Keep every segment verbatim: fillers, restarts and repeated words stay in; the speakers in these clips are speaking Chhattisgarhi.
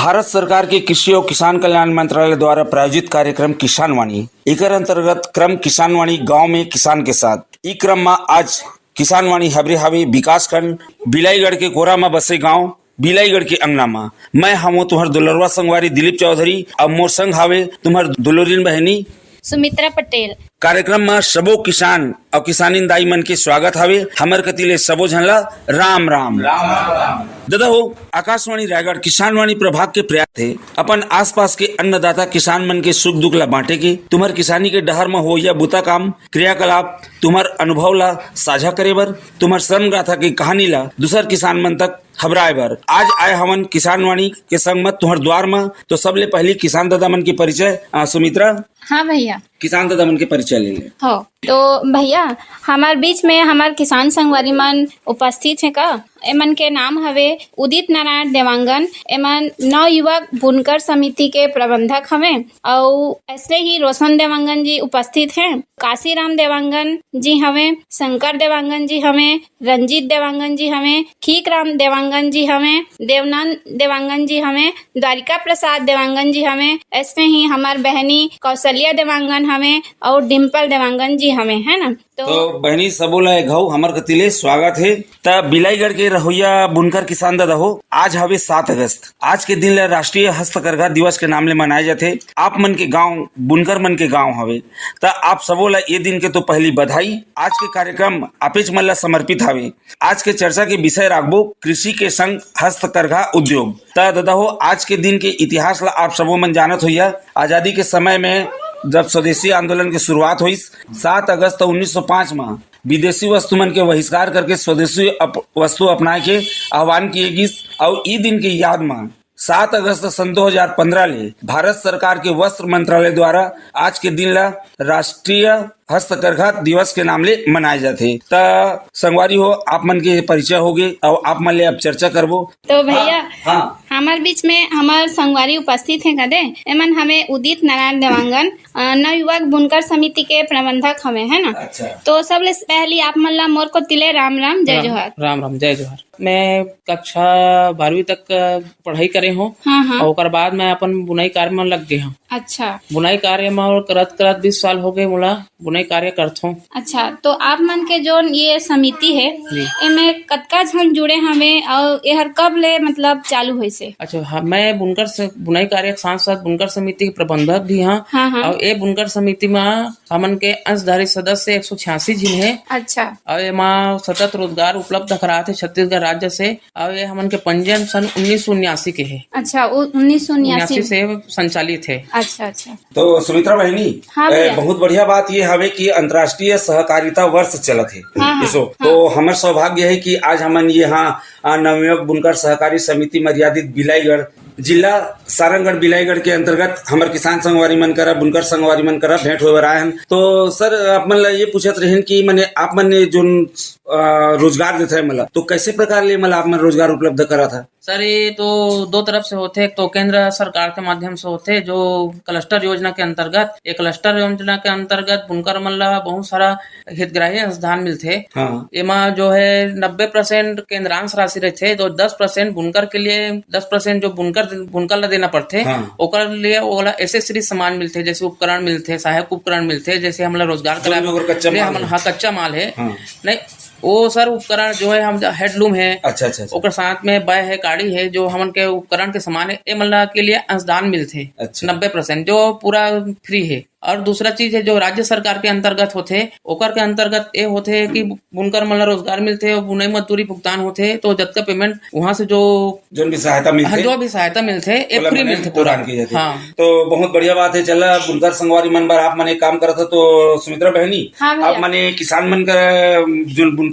भारत सरकार के कृषि अउ किसान कल्याण मंत्रालय द्वारा प्रायोजित कार्यक्रम किसानवाणी। एकर अंतर्गत क्रम किसानवाणी गांव में किसान के साथ। ई क्रम म आज किसानवाणी हबरे हावे विकासखंड बिलाईगढ़ के कोरा म बसे गांव बिलाईगढ़ के अंगना म। मैं हवं तुम्हर दुलरवा संगवारी दिलीप चौधरी, अउ मोर संग हावे तुम्हर दुलोरिन बहनी सुमित्रा पटेल। कार्यक्रम म सबो किसान अउ किसानिन दाई मन के स्वागत हावे। हमर कति ले सबो झन ला राम राम। राम राम। दादा हो, आकाशवाणी रायगढ़ किसानवाणी प्रभाग के प्रयास हे अपन आसपास के अन्नदाता किसान मन के सुख दुख ला बांटे के, तुम्हर किसानी के डहर म होइया बुता काम, क्रियाकलाप, तुम्हर अनुभव ला साझा करे बर, तुम्हर श्रम गाथा के कहानी ला दूसर किसान मन तक हबराए बर। आज आए हवन किसानवाणी के संग म तुम्हर द्वार म। तो सबले पहली किसान दादा मन के परिचय, आ, सुमित्रा। हाँ भैया। किसान दादा मन के परिचय ले ले। हो, तो भैया, हमार बीच में हमार किसान संगवारी मन उपस्थित हे का? एमन के नाम हवे उदित नारायण देवांगन। एमन नवयुवक बुनकर समिति के प्रबंधक हवे। अउ ऐसने ही रोशन देवांगन जी उपस्थित हे, काशीराम देवांगन जी हवे, शंकर देवांगन जी हवे, रंजीत देवांगन जी हवे, खीकराम देवांगन जी हवे, देवनंद देवांगन जी हवे, द्वारिका प्रसाद देवांगन जी हवे, ऐसने ही हमार बहनी कौशल्या देवांगन हवे अउ डिम्पल देवांगन जी हवे, है ना? तो तो बहनी, सबो ला एक घाव हमर कति ले स्वागत हे। त बिलाईगढ़ के रहोइया बुनकर किसान दादा हो, आज हवे सात अगस्त। आज के दिन ला राष्ट्रीय हस्तकरघा दिवस के नाम ले मनाए जाथे। आप मन के गांव बुनकर मन के गांव हवे, त आप सबो ला ये दिन के तो पहली बधाई। आज के कार्यक्रम आपेच मन ला समर्पित हवे। आज के चर्चा के विषय राखबो कृषि के संग हस्तकरघा उद्योग। त दादा हो, आज के दिन के इतिहास ला आप सबो मन जानत होइया। आजादी के समय में जब स्वदेशी आंदोलन के शुरुआत होइस, सात अगस्त उन्नीस सौ पाँच म विदेशी वस्तु मन के बहिष्कार करके स्वदेशी अप-, वस्तु अपनाए के आह्वान किए गिस। अउ ई दिन के याद म सात अगस्त सन दो हज़ार पन्द्रह ले भारत सरकार के वस्त्र मंत्रालय द्वारा आज के दिन ला राष्ट्रीय हस्तकरघा दिवस के नाम ले मनाए जाथे। त संगवारी हो, आप मन के परिचय होगे, अउ आप मन ले अब चर्चा करबो। तो भैया, हाँ, हाँ। हमार बीच में हमार संगवारी उपस्थित हे कदे, एमन हवे उदित नारायण देवांगन, अ, नवयुवक बुनकर समिति के प्रबंधक हवे, है ना? अच्छा। तो सबले पहली आप मन ला मोर कोति ले राम राम, जय राम, जोहार। राम राम, जय जोहार। मैं कक्षा बारहवीं तक, अ, पढ़ाई करे हों। हाँ, हाँ। अउ ओकर बाद मैं अपन बुनाई कार्य में लग गे हों। अच्छा। बुनाई कार्य में अउ करत करत बीस साल हो गे मोला बुनाई कार्य करथों। अच्छा, तो आप मन के जोन ये समिति हे, जी। एमे कतका झन जुड़े हवे अउ एहर कब ले मतलब चालू होइस हे? अच्छा, हाँ, मैं बुनकर से, बुनाई कार्य के साथ साथ बुनकर समिति के प्रबंधक भी हाँ। हाँ, हाँ। अउ ए बुनकर समिति में हमन के अंशधारी सदस्य एक सौ छियासी झिन हे। अच्छा। अउ एमा सतत रोजगार उपलब्ध करात हे छत्तीसगढ़ राज्य से। अउ ये हमन के पंजीयन सन उन्नीस सौ उन्यासी के हे। अच्छा, उ-, उन्नीस सौ उन्यासी उन्यासी से संचालित हे। अच्छा, अच्छा। तो सुमित्रा बहनी, हाँ ए, भैया। बहुत बढ़िया बात ये हवे कि अंतर्राष्ट्रीय सहकारिता वर्ष चलत हे। हाँ, हाँ, इसो। हाँ। तो हमर सौभाग्य हे कि आज हमन ये हाँ, आ, नवयुवक बुनकर सहकारी समिति मर्यादित बिलाईगढ़, जिला सारंगढ़ बिलाईगढ़ के अंतर्गत हमर किसान संगवारी मन करा, बुनकर संगवारी मन करा भेंट होए बर आए हन। तो सर, आप मन ला ये पूछत रहेन कि मने आप मन ने जोन, आ, रोजगार देथे मला, तो कैसे प्रकार ले मला आप मन रोजगार उपलब्ध करा था? सर, ये तो दो तरफ से होथे। एक तो केंद्र सरकार के माध्यम से होथे, जो क्लस्टर योजना के अंतर्गत, ये क्लस्टर योजना के अंतर्गत बुनकर मन ला बहुत सारा हितग्राही अनुदान मिलथे। हाँ। एमा जो है नब्बे percent केंद्रांश राशि रहिथे, तो दस percent बुनकर के लिए, दस percent जो बुनकर, बुनकर ला देना पड़थे, हाँ। ओकर लिए ओला एसेसरी सामान मिलथे, जैसे उपकरण मिलथे, सहायक उपकरण मिलथे, जैसे हमला रोजगार जो कराए भी ओकर कच्चा ले माल हमन, है। हाँ, कच्चा माल है। हाँ। नहीं, वो सर उपकरण जो है, हम हैंडलूम है, अच्छा, अच्छा, अच्छा। ओकर साथ में बय है, काड़ी है, जो हमन के उपकरण के सामान है, ए मन ला के लिए अनुदान मिलथे, अच्छा। नब्बे percent, जो पूरा फ्री है। और दूसरा चीज है, जो राज्य सरकार के अंतर्गत होथे, ओकर के अंतर्गत ए होथे कि बुनकर मन ला रोजगार मिलथे और बुनाई मजदूरी भुगतान होथे, तो जतका पेमेंट वहाँ से जो जोन भी सहायता मिलथे, हाँ, जो भी सहायता मिलथे, ए ओला फ्री मने मिलथे पूरा। प्रदान किया जाथे। हाँ। तो बहुत बढ़िया बात है। चला, बुनकर संगवारी मन बर आप मन एक काम करत हो, तो सुमित्रा बहनी, हाँ भैया। आप मने किसान मन कर, जो बुनकर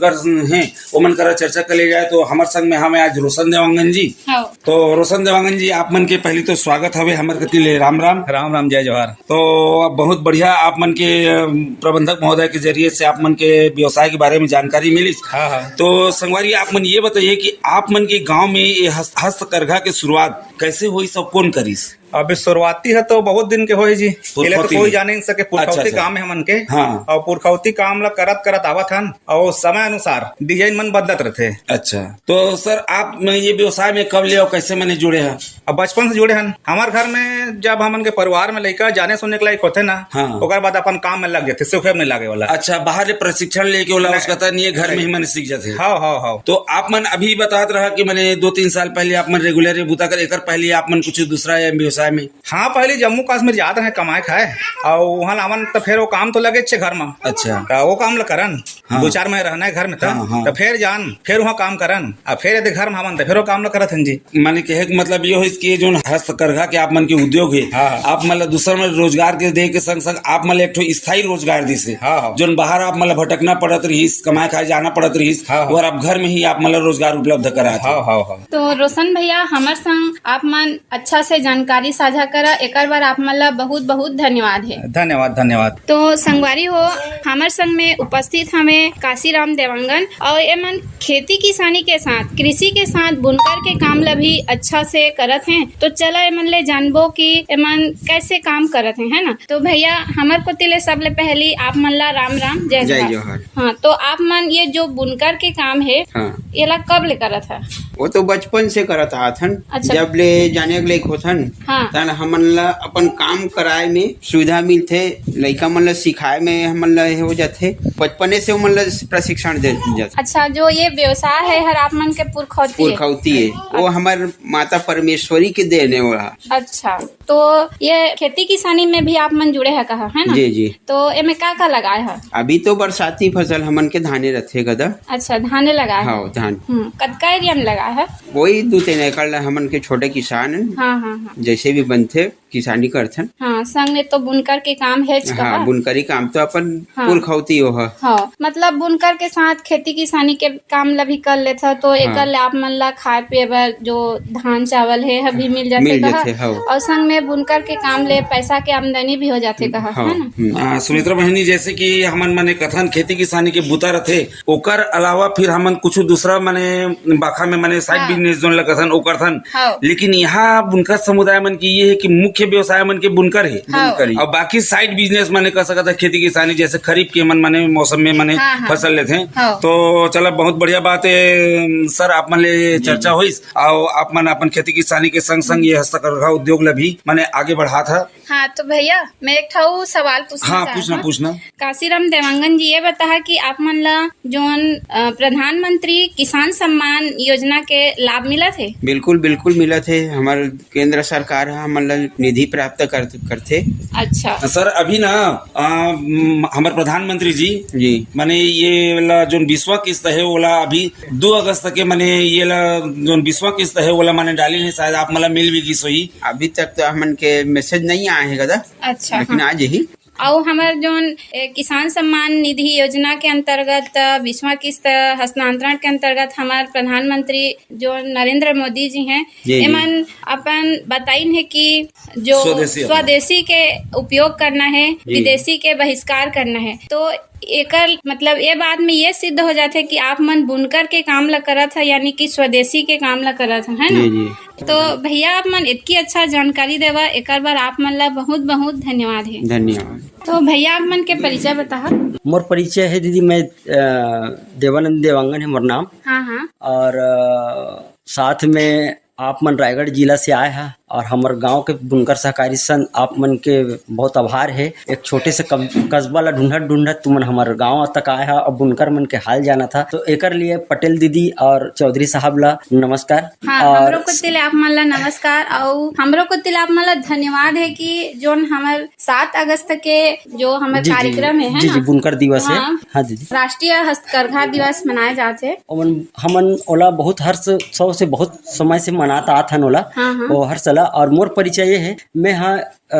हैं, ओमन करा चर्चा कर ले जाए, तो हमर संग में हमें आज रोशन देवांगन जी। हाँ। तो रोशन देवांगन जी, आप मन के पहली तो स्वागत हवे हमर कति ले, राम राम। राम राम, जय जोहार। तो अब बहुत बढ़िया आप मन के, अम, प्रबंधक महोदय के जरिए से आप मन के व्यवसाय के बारे में जानकारी मिलिस। हाँ, हाँ। तो संगवारी, आप मन ये बताइए कि आप मन के गांव में ये हस्त-, हस्तकरघा के शुरुआत कैसे होइस अउ कौन करिस? अभी शुरुआती है तो बहुत दिन के होही जी, एला तो पुरखौती कोई में। जाने नहीं सके, अच्छा, पुरखौती अच्छा। काम है हमन के। हाँ। और पुरखौती काम ला करत करत आवत हन, और समय अनुसार डिजाइन मन बदलत रहथे। अच्छा, तो सर, आप मन ये व्यवसाय में कब ले और कैसे मने जुड़े हैं? अब बचपन से जुड़े हन। हमार घर में जब हमन के परिवार में लइका जाने सुने के लायक होथे ना, हाँ। ओकर बाद अपन काम में लग जाथे, सीखे में लागे वाला। अच्छा, बाहर ले प्रशिक्षण लेके वाला नहीं। उसका था नहीं, घर में ही नहीं। मन सीख जाथे। हाँ, हाँ, हाँ। तो आप मन अभी बतात रहा कि मने दो तीन साल पहले आप मन रेगुलर ये बूता कर, एकर पहले आप मन कुछ दूसरा या व्यवसाय में? हाँ, पहले जम्मू कश्मीर जात रहे कमाए खाए, और वहाँ लावन तो फिर वो काम तो लगे छे घर में। अच्छा। तो वो काम ला करन, हाँ। दो चार महीने रहना है घर में था, हाँ, हाँ। तो फिर जान, फिर वहाँ काम करन, और फिर यदि घर में हमन तो फिर वो काम ला करत हन जी। माने कहे के मतलब ये होइस कि ये जोन हस्तकरघा के आप मन के उद्योग है, हाँ, हाँ। आप मन ला दूसर मन रोजगार के दे के संग संग आप मन ला एक ठो स्थायी रोजगार दिसे। हाँ, हाँ। जोन बाहर आप मन ला भटकना पड़त रहिस, कमाए खाए जाना पड़त रहिस, हाँ, हाँ। और आप घर में ही आप मन ला रोजगार उपलब्ध करात हे। हाँ, हाँ, हाँ। तो रोशन भैया, हमर संग आप मन अच्छा से जानकारी साझा करा, एकर बर आप मन ला बहुत बहुत धन्यवाद हे। धन्यवाद, धन्यवाद। तो संगवारी हो, हमर संग में उपस्थित हवे काशीराम देवांगन, और एमन खेती किसानी के साथ, कृषि के साथ बुनकर के काम ला भी अच्छा से करत हैं। तो चला एमन ले जानबो कि एमन कैसे काम करत हैं, है ना? तो भैया, हमर कोति ले सबले पहली आप मन ला राम राम, जय जय जोहार। जोहार। हाँ, तो आप मन ये जो बुनकर के काम है, हाँ। एला कब ले करत है? वो तो बचपन से करत आत हन। अच्छा। जब ले जाने के लायक होथन, हाँ। तन हमन ला अपन काम कराए में सुविधा मिलथे, लइका मन ला सिखाए में हमन ला ये हो जाथे, बचपने से ओमन ला प्रशिक्षण दे जाथे। अच्छा, जो ये व्यवसाय है हर आप मन के पुरखौती है? पुरखौती है, वो अच्छा। हमर माता परमेश्वरी के देने वाला। अच्छा, तो ये खेती किसानी में भी आप मन जुड़े है कहा, है ना? जी, जी। तो एमे का का लगाए है? अभी तो बरसाती फसल हमन के धाने रथे कदा। अच्छा, धाने लगाए है। हाँ, धान। हम्म, कतका एरिया में लगाए है? वही दो तीन एकड़ ला हमन के छोटे किसान हैं, हाँ, हाँ, हाँ। जैसे भी बनथे किसानी करथन। हाँ, संग में तो बुनकर के काम हेच हाँ, कहा। बुनकरी काम तो अपन हाँ। पुरखौती हो ह। हाँ, मतलब बुनकर के साथ खेती किसानी के काम ला भी कर लेथा, तो हाँ। एकर ले आप मन ला खाए पिए बर जो धान चावल है, ह भी मिल जाथे मिल कहा। जाथे, हाँ। और संग में बुनकर के काम ले पैसा के आमदनी भी हो जाथे कहा, हाँ, है ना? हम्म। आ, सुमित्रा बहिनी, जैसे कि हमन मने कथन खेती किसानी के बुता रथे, ओकर अलावा फिर हमन कुछ दूसरा मने बाखा में मने side हाँ। business जोन ला कथन, ओ करथन। हाँ। लेकिन यहाँ बुनकर समुदाय मन के ये है कि मुख्य व्यवसाय मन के बुनकर है। हाँ। बुनकरी। और बाकी side business मने कर सकत है खेती किसानी, जैसे खरीफ के मन मने मौसम में मने हाँ, हाँ। फसल लेथे। हाँ। तो चला, बहुत बढ़िया बात है सर, आप मन ले चर्चा होइस, और आप मन अपन खेती किसानी के संग संग ये हस्तकरघा उद्योग ला भी मने आगे बढ़ात है। हाँ, तो भैया, मैं एक ठा अउ सवाल पूछना हाँ, चाहत पूछना, हूँ। पूछना। काशीराम देवांगन जी, ये बताहा कि आप मन ला जोन, अ, प्रधानमंत्री किसान सम्मान योजना के लाभ मिलत हे? बिल्कुल, बिल्कुल मिलत हे। हमर केंद्र सरकार ह हमन ला निधि प्राप्त कर, करथे। अच्छा। सर, अभी ना, अ, म-, हमर प्रधानमंत्री जी, जी। माने ये वाला जोन बीसवाँ किस्त हे, ओला अभी दो अगस्त के, माने ये ला जोन बीसवाँ किस्त हे, ओला माने डालिन हे, शायद आप मन ला मिल भी गिस होही। अभी तक तो हमन के message नहीं आए हे कदा, अच्छा, लेकिन हाँ। आ जाही। अउ हमर जोन, ए, किसान सम्मान निधि योजना के अंतर्गत, अ, बीसवाँ किस्त हस्तांतरण के अंतर्गत हमर प्रधानमंत्री जो नरेंद्र मोदी जी हैं, जी, जी। एमन अपन बताइन हे कि जो स्वदेशी अपना। स्वदेशी के उपयोग करना है, जी। विदेशी के बहिष्कार करना है। तो एकर मतलब ये बात में ये सिद्ध हो जाथे कि आप मन बुनकर के काम ला करत ह, यानी कि स्वदेशी के काम ला करत ह, है ना? जी, जी। तो भैया, आप मन इतकी अच्छा जानकारी देवा, एकर बर आप मन ला बहुत बहुत धन्यवाद है। धन्यवाद। तो भैया, आप मन के परिचय बताहा। मोर परिचय है दीदी, मैं, अ, देवानंद देवांगन है मोर नाम। हाँ, हाँ। और, अ, साथ में आप मन रायगढ़ जिला से आए हा और हमर गांव के बुनकर सहकारी संघ, आप मन के बहुत आभार हे। एक छोटे से कब-, कस्बा ला ढूंढत ढूंढत तुमन हमर गांव तक आए हा और बुनकर मन के हाल जाना था, तो एकर लिए पटेल दीदी और चौधरी साहब ला नमस्कार। हाँ, और हमरो कोति ले आप मन ला नमस्कार, अउ हमरो कोति ले आप मन ला धन्यवाद हे कि जोन हमर सात अगस्त के जो हमर जी, जी। कार्यक्रम हे, है जी, ना? जी, बुनकर दिवस हे। हाँ। हाँ दीदी। राष्ट्रीय हस्तकरघा दिवस मनाए जात हे। ओमन, हमन ओला बहुत हर्ष उत्सव से बहुत समय से मनात आत हन ओला। हाँ, हाँ। वो हर्ष ला, और मोर परिचय ये हे, मैं हाँ, अ,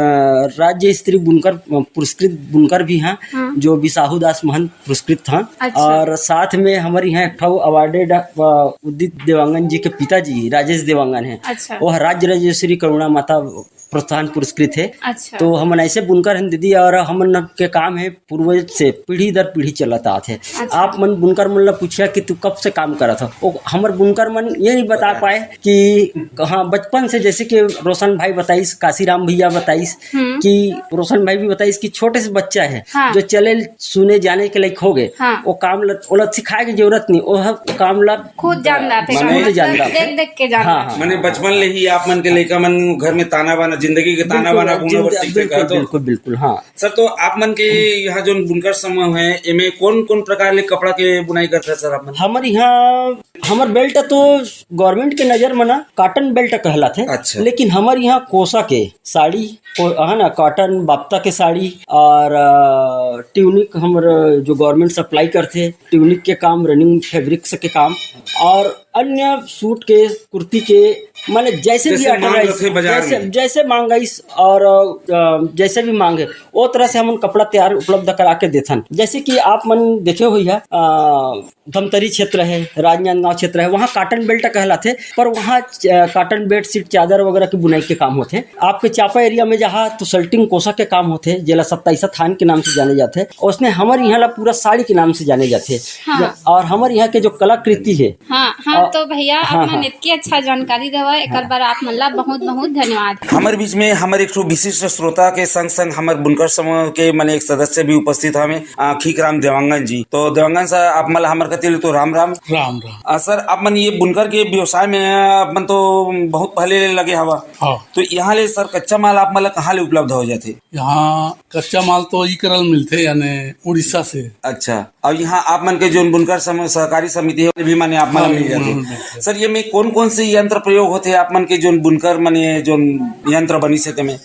राज्य स्तरीय बुनकर, अ, पुरस्कृत बुनकर भी हाँ, हाँ। जो बिसाहू दास महंत पुरस्कृत हाँ। अच्छा। और साथ में हमर यहाँ एक ठो awarded, अ, उदित देवांगन जी के पिताजी राजेश देवांगन है। अच्छा। वो राज्य राज्य श्री करुणा माता प्रोत्साहन पुरस्कृत हे। अच्छा। तो हमन ऐसे बुनकर हन दीदी, और हमन के काम हे पूर्वज से पीढ़ी दर पीढ़ी चलत आत हे। अच्छा। आप मन बुनकर मन ला पूछिया कि तू कब से काम करत हो, वो हमर बुनकर मन ये नहीं बता बता। पाए कि हाँ, बचपन से, जैसे कि रोशन भाई बताइस, काशीराम भैया बताइस, हम्म। कि रोशन भाई भी बताइस कि छोटे से बच्चा है, हाँ। जो चले सुने जाने के लायक हो गए, हाँ। वो काम ल-, ओला सिखाए के जरूरत नहीं, वो ह-, काम ला खुद जान जाथे, माने खुद जान जाथे। देख देख के जान हाँ, जाथे। हाँ। माने बचपन ले ही आप मन के लइका मन घर में ताना बाना, जिंदगी के ताना बिल्कुल, बाना बुना बर जिंदगी, सीखथे बिल्कुल, का तो? बिल्कुल, बिल्कुल, हाँ। सर, तो आप मन के यहाँ जोन बुनकर समूह है, एमे कौन कौन प्रकार ले कपड़ा के बुनाई करथे सर आप मन? हमर यहाँ, हमर बेल्ट तो गवर्नमेंट के नजर में ना कॉटन बेल्ट कहलाथे, अच्छा। लेकिन हमर यहाँ कोसा के साड़ी, को-, है ना, कॉटन बाप्ता के साड़ी और, अ, ट्यूनिक हमर जो गवर्नमेंट सप्लाई करथे, ट्यूनिक के काम, रनिंग फैब्रिक्स के काम और अन्य सूट के, कुर्ती के, माने जैसे भी जैसे मांग आर्डर आइस, रथे बाजार जैसे, में। जैसे मांग आइस और, अ, जैसे भी मांग है, वो तरह से हमन कपड़ा तैयार उपलब्ध करा के देथन। जैसे कि आप मन देखे होइहा, अ, धमतरी क्षेत्र है, राजनांदगांव क्षेत्र है, वहाँ कॉटन बेल्ट कहलाथे, पर वहाँ च-, कॉटन बेडशीट, चादर वगैरह की बुनाई के काम होथे। आपके चांपा एरिया में जहाँ तो सल्टिंग कोसा के काम होथे, जेला सत्ताईसा थान के नाम से जाने जाथे, उसने हमर यहाँ ला पूरा साड़ी के नाम से जाने जाथे। हाँ। और हमर यहाँ के जो कलाकृति है, हाँ, हाँ, और तो भैया, हाँ, आप मन हाँ। इतनी अच्छा जानकारी देवा, एकर हाँ। बर आप मन ला बहुत, बहुत धन्यवाद। हमर बीच में हमर एक ठो विशिष्ट श्रोता के संग संग हमर बुनकर समूह के, माने, एक सदस्य भी उपस्थित हवे, आ, खीकराम देवांगन जी। तो देवांगन सर, आप मन ला हमर कति ले तो राम राम। राम राम। आ, सर, आप मन ये बुनकर के व्यवसाय में आप मन तो बहुत पहले ले लगे हवा। हाँ। तो यहाँ ले सर, कच्चा माल आप मन ला कहाँ ले उपलब्ध हो जाथे? यहाँ कच्चा माल तो ई करल मिलथे, यानी उड़ीसा से। अच्छा, अब यहाँ आप मन के जोन बुनकर सम-, सहकारी समिति है, भी माने आप मन ला हाँ, मिल जाथे। मिल जाथे। सर, ये में कौन कौन से यंत्र प्रयोग होथे आप मन के जोन बुनकर माने जोन यंत्र बनिस हे तेमे?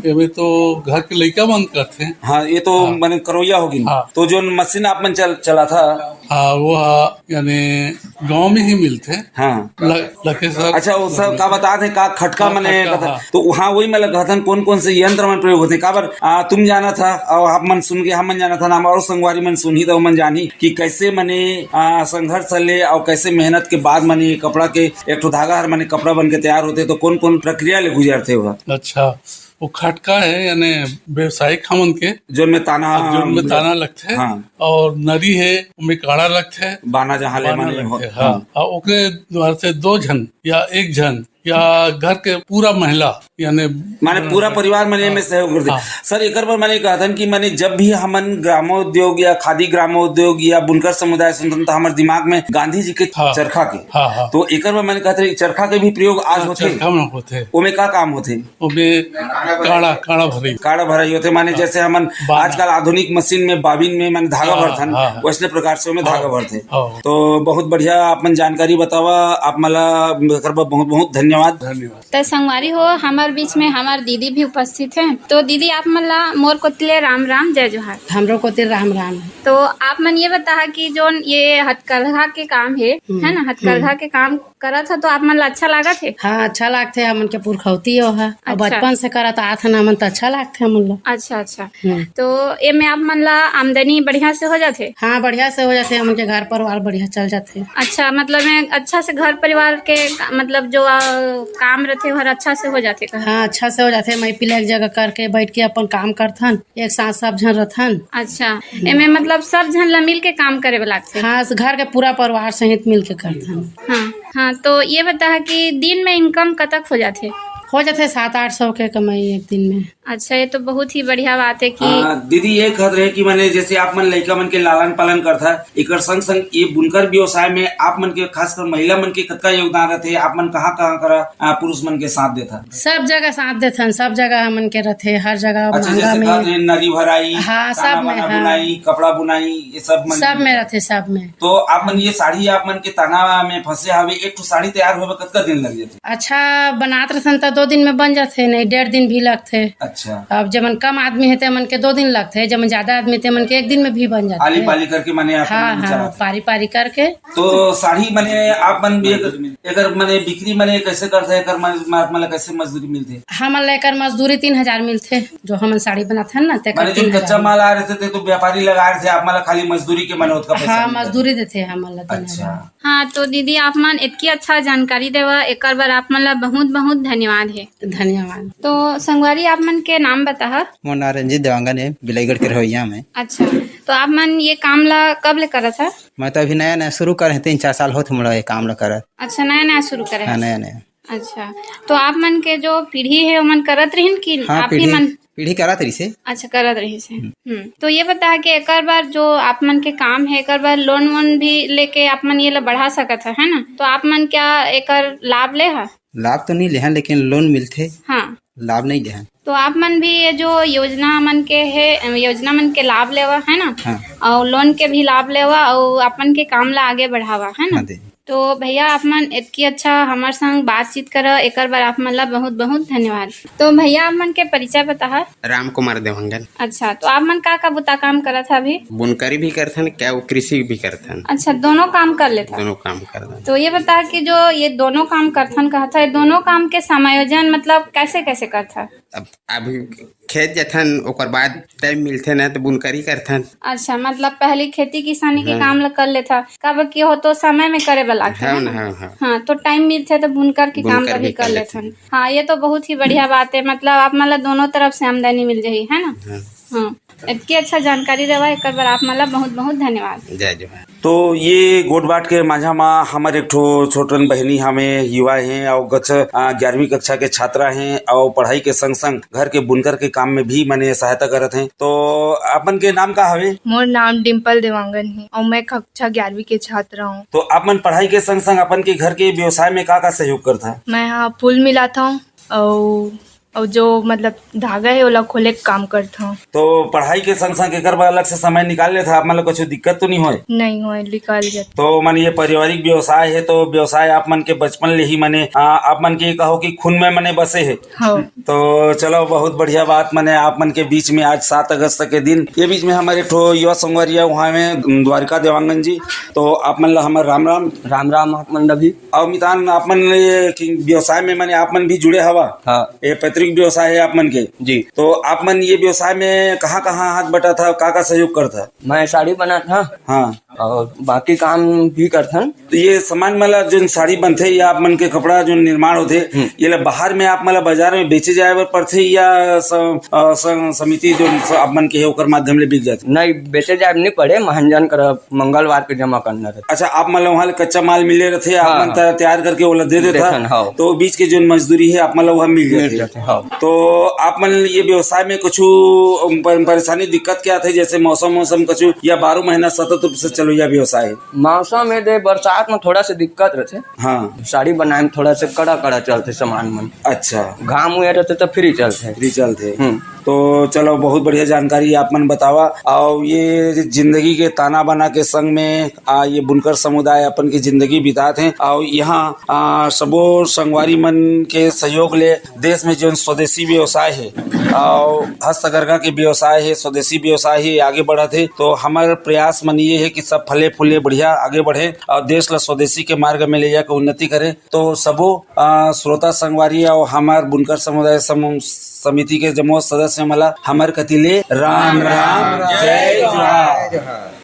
एमे तो घर के लइका मन करथे। हाँ, ये तो हाँ। माने करवैया होगिन। हाँ। तो जोन मशीन आप मन चल-, चलाथा? हाँ, वो हा, यानी गांव में ही मिलथे। हाँ। ल-, लखेसर। अच्छा, वो सब का बतात हे, का खटका हाँ, मने खटका, बता-, हाँ। तो वहाँ वही मैं कहथन, कौन कौन से यंत्र मन प्रयोग होथे? काबर, आ, तुम जानाथा, और आप मन सुन के हम मन जानाथा, ना, और संगवारी मन सुनही तो मन जानही कि कैसे मने, आ, संघर्ष ले और कैसे मेहनत के बाद मने ये कपड़ा के एक ठो धागा हर मने कपड़ा बन के तैयार होथे, तो कौन कौन प्रक्रिया ले गुजरथे वह? अच्छा, वो खटका है, यानी व्यवसायिक हमन के। जोन में ताना, जोन में ताना लगथे। हाँ। और नरी है, ओमे काड़ा लगथे। बाना जहाँ ले बाना माने लगथे, हो-, हाँ। हाँ। और ओकरे द्वारा से दो झन या एक झन या घर के पूरा महिला, यानी माने पूरा परिवार माने हाँ। एमे सहयोग करथे। हाँ। सर, एकर बर माने कहथन कि माने जब भी हमन ग्रामोद्योग या खादी ग्रामोद्योग या बुनकर समुदाय सुनथन, तो हमर दिमाग में गांधी जी के हाँ। चरखा के। हाँ, हाँ। तो एकर बर माने कहथन, चरखा के भी प्रयोग आज हाँ, होथे? चरखा में होथे। ओमे का काम होथे? ओमे काड़ा, काड़ा भरई। काड़ा भरई होथे, माने हाँ। जैसे हमन बाना। आजकल आधुनिक मशीन में, बाबिन में, माने धागा हाँ, भरथन, हाँ, हाँ। वैसने प्रकार से ओमे हाँ। धागा भरथे। हाँ। तो बहुत बढ़िया आप मन जानकारी बतावा, आप मन ला एकर बर बहुत, बहुत धन्यवाद। धन्यवाद। तो संगवारी हो, हमर बीच में हमर दीदी भी उपस्थित है। तो दीदी, आप मन ला मोर कोति ले राम राम, जय जोहार। हमरो कोति राम राम। तो आप मन ये बताहा कि जोन ये हथकरघा के काम है, हम्म। है ना, हथकरघा हम्म। के काम करत ह तो आप मन ला अच्छा लागत हे? हाँ, अच्छा लागथे, हमन के पुरखौती ओ ह। अउ अच्छा। बचपन से करत आत हन हमन, त अच्छा लागथे हमन ला। अच्छा, अच्छा। हम्म। तो एमे आप मन ला आमदनी बढ़िया से हो जाथे? हाँ, बढ़िया से हो जाथे, हमन के घर परिवार बढ़िया चल जाथे। अच्छा, मतलब में अच्छा से घर परिवार के का-, मतलब जो, आ, काम रथे, ओहर अच्छा से हो जाथे का? हाँ, अच्छा से हो जाथे। माई पीला एक जगह करके बैठ के अपन काम करथन, एक साथ सब झन रथन। अच्छा, हम्म। एमे मतलब सब झन ला मिल के काम करे बर लागथे? हाँ, घर के पूरा परिवार सहित मिल के करथन। हाँ, हाँ, तो ये बताहा कि दिन में income कतक हो जाथे? हो जाथे सात आठ सौ के कमाई एक दिन में। अच्छा, ये तो बहुत ही बढ़िया बात है कि हाँ, दीदी, ये कहत रहे कि माने जैसे आप मन लइका मन के लालन पालन करथा, एकर संग संग ये बुनकर व्यवसाय में आप मन के, खासकर महिला मन के कतका योगदान रथे? आप मन कहाँ कहाँ करा, आ, पुरुष मन के साथ देथा? सब जगह साथ देथन, सब जगह हमन के रथे, हर जगह अच्छा, मांगा जैसे में। कहत रहे, नरी भराई, हाँ, ताना सब में, बाना हाँ। बुनाई, कपड़ा बुनाई, ये सब मन सब में में। रथे, सब में। तो आप मन ये साड़ी आप मन के ताना में फंसे हवे, एक ठो साड़ी तैयार होवे कतका दिन लग जाथे? अच्छा बनात रथन त दो दिन में बन जाथे, नहीं डेढ़ दिन भी लगथे। अच्छा। अब जेमन कम आदमी हे तेमन के दो दिन लगथे, जेमन ज्यादा आदमी तेमन के एक दिन में भी बन जाथे। आली पाली करके माने आप हाँ, मन हाँ, चलाथे। पारी पारी करके। तो साड़ी माने आप मन भी एक, एकर माने बिक्री माने कैसे करथे, एकर माने आप मन ला कैसे मजदूरी मिलथे? हमन ला एकर मजदूरी तीन हजार मिलथे, जो हमन साड़ी बनाथन ना, तेकर माने जो तीन हजार कच्चा मिलथे। माल आ रहे थे, तो व्यापारी लगा रहे थे, आप मन ला खाली मजदूरी के माने ओतका पैसा हाँ, मिलथे? मजदूरी देथे हमन ला तीन हजार। अच्छा। हाँ, तो दीदी, आप मन इतकी अच्छा जानकारी देवा, एकर बर आप मन ला बहुत, बहुत धन्यवाद। धन्यवाद। तो संगवारी, आप मन के नाम बताहा? मोर नाम रंजीत देवांगन है, बिलाईगढ़ के रहवैया मैं। अच्छा, तो आप मन ये काम ला कब ले करत हा? मैं तो अभी नया नया शुरू करे हंव, तीन चार साल होत हे मोला ये काम ला करत। अच्छा, नया नया शुरू करे हाँ, हस? नया नया। अच्छा, तो आप मन के जो पीढ़ी है, ओमन करत रहिन कि हाँ, आप ही पीढ़ी मन? पीढ़ी करत रहिस हे। अच्छा, करत रहिस हे। हम्म। हम्म। तो ये बता कि एकर बर जो आप मन के काम है, एकर बर लोन वोन भी लेके आप मन ये ला बढ़ा सकत है, है ना? तो आप मन क्या एकर लाभ ले हा? लाभ तो नहीं ले हन, लेकिन लोन मिलथे। हाँ। लाभ नहीं ले हन। तो आप मन भी ये जो योजना मन के है, योजना मन के लाभ लेवा, है ना? हाँ। और लोन के भी लाभ लेवा और अपन के काम ला आगे बढ़ावा, है ना? हाँ दीदी। तो भैया, आप मन इतकी अच्छा हमर संग बातचीत करा, एकर बर आप मन ला बहुत बहुत धन्यवाद। तो भैया, आप मन के परिचय बताहा? राम कुमार देवांगन। अच्छा, तो आप मन का का बुता काम करत हा अभी? बुनकरी भी करथन, क्या वो कृषि भी करथन? अच्छा, दोनों काम कर लेथा? दोनों काम करथन। तो ये बता कि जो ये दोनों काम करथन कहत हा, ये दोनों काम के समायोजन मतलब कैसे कैसे करथा? अब अभी खेत जथन, ओकर बाद टाइम मिलथे ना, तो बुनकरी करथन। अच्छा, मतलब पहले खेती किसानी के हाँ। काम ला कर लेथा, कब के हो तो समय में करे बर लागथे, हाँ है ना? ना, हाँ, हाँ। हाँ, तो टाइम मिलथे तो बुनकर के काम बुनकर ला भी भी कर कर लेथन। लेथन। हाँ, ये तो बहुत ही बढ़िया बात है, मतलब आप मन ला दोनों तरफ से आमदनी मिल जाही, है ना? हाँ। हाँ, इतकी अच्छा जानकारी देवा, एकर बर आप मन ला बहुत बहुत धन्यवाद। जय जोहार। तो ये गोठ बांट के माझा मा हमर एक ठो छोटन बहिनी हवे, युवा हे, अउ कक्षा, आ, ग्यारहवीं कक्षा के छात्रा हे, अउ पढ़ाई के संग संग घर के बुनकर के काम में भी मने सहायता करत हे। तो अपन के नाम का हवे? मोर नाम डिम्पल देवांगन हे, अउ मैं कक्षा ग्यारहवीं के छात्रा हूँ। तो आप मन पढ़ाई के संग संग अपन के घर के व्यवसाय में का का सहयोग करत हा? मैं हा फूल मिलात हूँ, अउ अउ जो मतलब धागा हे, ओला खोले के काम करथंव। तो पढ़ाई के संग संग एकर बर अलग से समय निकाल लेथा, आप मन ला कुछ दिक्कत तो नहीं होय? नहीं होय, निकाल जाथे। तो मन ये पारिवारिक व्यवसाय हे, तो व्यवसाय आप मन के बचपन ले ही मने, आ, आप मन के कहो कि खून में मने बसे हे। हाँ। तो चलो, बहुत बढ़िया बात, मने आप मन के बीच में आज सात अगस्त के दिन, ये बीच में हमर एक ठो युवा संगवारी हे, उहाँ में द्वारिका देवांगन जी, तो आप मन ला हमर राम राम। राम राम आप मन ला भी। अउ मितान, आप मन ये कि व्यवसाय में मने आप मन भी जुड़े हवा? हाँ। ये पैतृक व्यवसाय हे आप मन के? जी। तो आप मन ये व्यवसाय में कहाँ-कहाँ हाथ बटाथा, का-का सहयोग करथा? मैं साड़ी बनाथा। हाँ। अउ बाकी काम भी करथन। तो ये सामान मतलब जोन साड़ी बनथे या आप मन के कपड़ा जोन निर्माण होथे, हम्म। ये ला बाहर में आप मन ला बाजार में बेचे जाए बर पड़थे या स-, अ, स-, समिति जोन स-, आप मन के हे ओकर माध्यम ले बिक जाथे? नहीं, बेचे जाए बर नहीं पड़े, महाजन करा मंगलवार के जमा करना रहथे। अच्छा, आप मन ला वहाँ ले कच्चा माल मिले रहथे, आप हाँ, मन हाँ। त-, तैयार करके ओला दे देथा। देथन, हाँ। तो बीच के जोन मजदूरी हे, आप मन ला वहाँ मिल मिल जाथे। जाथे, हाँ। तो आप मन ये व्यवसाय में कुछु, अम, पर-, परेशानी, दिक्कत क्या आथे, जैसे मौसम, मौसम कुछु या बारह महीना सतत रूप से चलो या व्यवसाय हे? मौसम हे दे, बरसात में थोड़ा सा दिक्कत रहथे। हाँ। साड़ी बनाए में थोड़ा सा कड़ा, कड़ा चलथे सामान मन। अच्छा। घाम हुए रहथे तो free चलथे। Free चलथे। हम्म। तो चलो, बहुत बढ़िया जानकारी आप मन बतावा। अउ ये जिंदगी के ताना बाना के संग में, आ, ये बुनकर समुदाय अपन की जिंदगी बितात हे। अउ यहाँ, आ, सबो संगवारी मन के सहयोग ले देश में जोन स्वदेशी व्यवसाय हे, अउ हस्तकरघा के व्यवसाय हे, स्वदेशी व्यवसाय हे, आगे बढ़त हे। तो हमर प्रयास मन ये हे कि सब फले फूले बढ़िया आगे बढ़े अउ देश ला स्वदेशी के मार्ग में ले जाके उन्नति करे। तो सबो, आ, श्रोता संगवारी अउ हमर बुनकर समुदाय समूह समिति के जम्मो सदस्य मन ला हमर कति ले राम राम, जय जोहार।